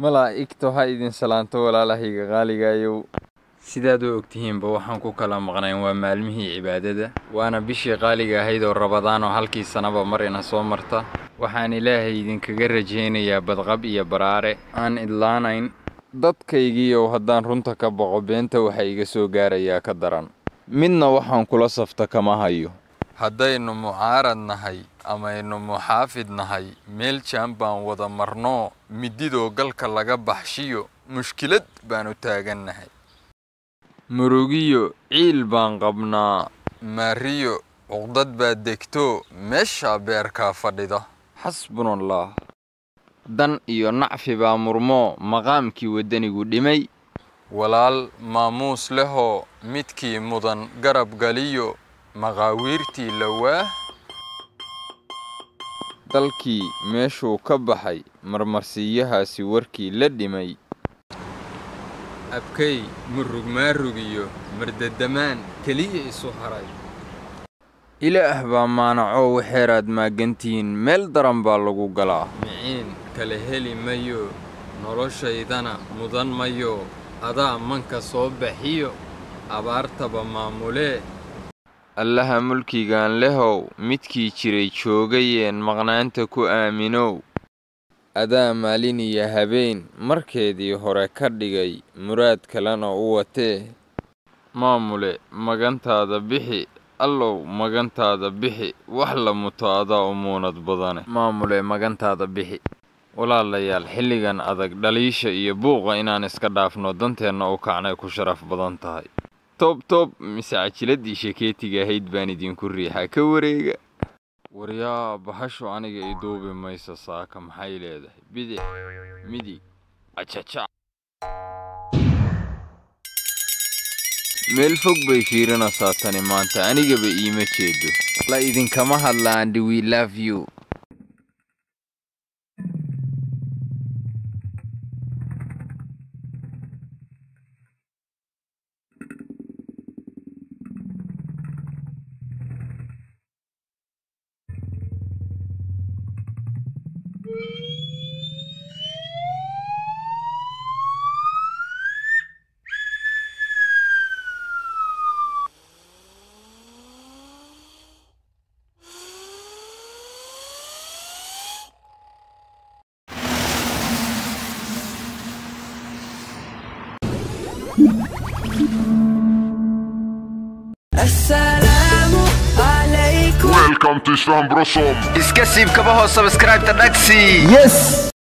Malaa'igtu ha idin salaanto, walaalahayga qaaligayow. Sidaad u ogtihiinba, waxaan ku kala maqnayn waa maalmihii cibaadada, waana bishii qaaliga ahayd oo Rabadaan oo halkii sanaba mar ina soo marta. Waxaan Ilaahay idinkaga rajaynayaa badqab iyo baraare aan idlaanayn. Dadkaygiiyow, haddaan runta ka baqo, beenta waxa iga soo gaarayaa ka daran. Midna waxaan kula safta kama hayo. Haddaynu mucaarad nahay amaynu muxaafid nahay, meel jaan baan wada marnoo, mididoo galka laga baxshiyo mushkilad baanu taagannahay. Murugiyo ciil baan qabnaa, maariyo cuqdad baa degto meeshaa beerkaa fadhida. Xasbunallah. Dan iyo nacfi baa murmoo, maqaamkii waddanigu dhimay. Walaal maamuus lehoo midkii mudan garab galiyo, maqaawiirtii lawaa. Dalkii meeshuu ka baxay marmarsiiyahaasi warkii la dhimay. Abkay murug maarugiyo mardadamaan keliya isu haray. Ilaah baa maanacoo, waxeeraad maagantihiin meel daran baa lagu galaa. Miciin kala heli mayo, noloshaydana mudan mayo, adaa manka soo baxiyo abaartaba maamulee. Allaha mulkigaan lehow, midkii jiray joogayeen maqnaanta ku aaminow. Adaa maalin iyo habeen markeedii hore ka dhigay, muraad kalena u watee. Maamule magantaada bixi, Allow magantaada bixi, wax la muto adaa u muunad badane. Maamule magantaada bixi. Walaalayaal, xilligan adag dhaliisha iyo buuqa inaan iska dhaafno, danteenna u kacnay ku sharaf badan tahay. Toob toob mise cajiladii shekeetiga ahayd baan idinku riixaa, ka wareega. Waryaa, bahashu aniga i duubi maysa saaka, maxay leedahay? Bidix, midig, ajaja. Meel fog bay fiirinaysaa tani maanta, anigaba iima jeedo. La idinkama hadla and we love you. Assalamu alaikum. Welcome to Islam Brosom. Iska siib kabaho, subscribe-ta dhagsi. Yes.